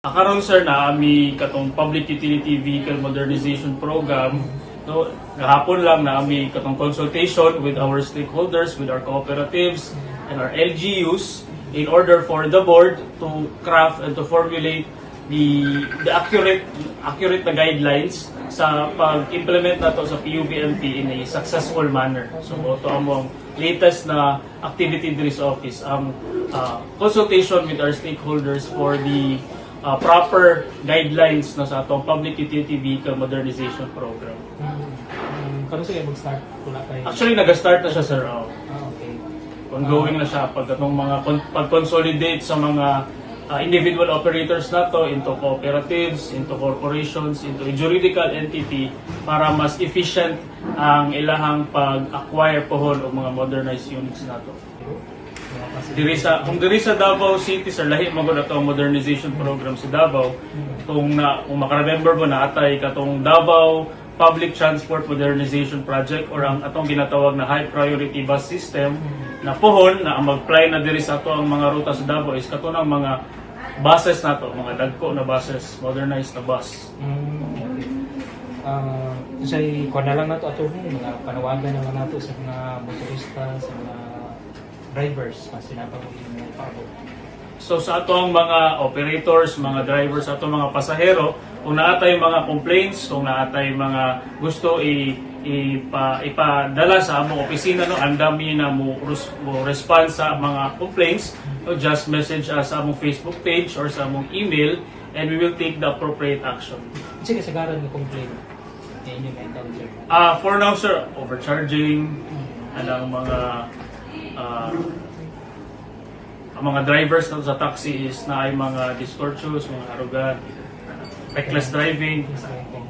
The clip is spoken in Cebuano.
Karon, sir, naa mi katong Public Utility Vehicle Modernization Program. No, gahapon lang naa mi katong consultation with our stakeholders, with our cooperatives and our LGUs in order for the board to craft and to formulate the accurate na guidelines sa pag-implement nato sa PUVMP in a successful manner. So mao to among latest na activity diri sa office, ang consultation with our stakeholders for the proper guidelines na sa atong Public Utility Vehicle Modernization Program. Karon sige mag-start, wala kay Actually, nag-start na siya, sir. Oh. Ah, okay. Ongoing na siya pag atong mga pag-consolidate sa mga individual operators nato into cooperatives, into corporations, into a juridical entity para mas efficient ang ilahang pag-acquire pohon og mga modernized units nato. Mga Diri sa kung diri sa Davao City, sir, lahi man gud ato ang modernization program sa Davao. Kung maka-remember mo na atay katong Davao Public Transport Modernization Project or ang atong ginatawag na High Priority Bus System na pohon na ang mag-ply na diri sa ato ang mga ruta sa Davao is kato ng mga buses nato, mga dagko na buses, modernized na bus. Okay. Unsay kuan na lang nato, attorney, mga panawagan na lang nato sa mga motorista, sa mga drivers, mas sinapa mo yung mga ipaabot? So sa atong mga operators, mga drivers, atong mga pasahero, kung naa tay mga complaints, kung naa tay mga gusto i ipa, ipadala sa among opisina, no, andam mi na mo respond sa mga complaints, no, just message us sa among Facebook page or sa among email and we will take the appropriate action. Unsay kasagaran nga complaint na inyo na-encounter? For now, sir, overcharging, anang mga ang mga drivers na sa taxi is naay mga discourteous, mga arrogant, reckless driving. Yes, driving.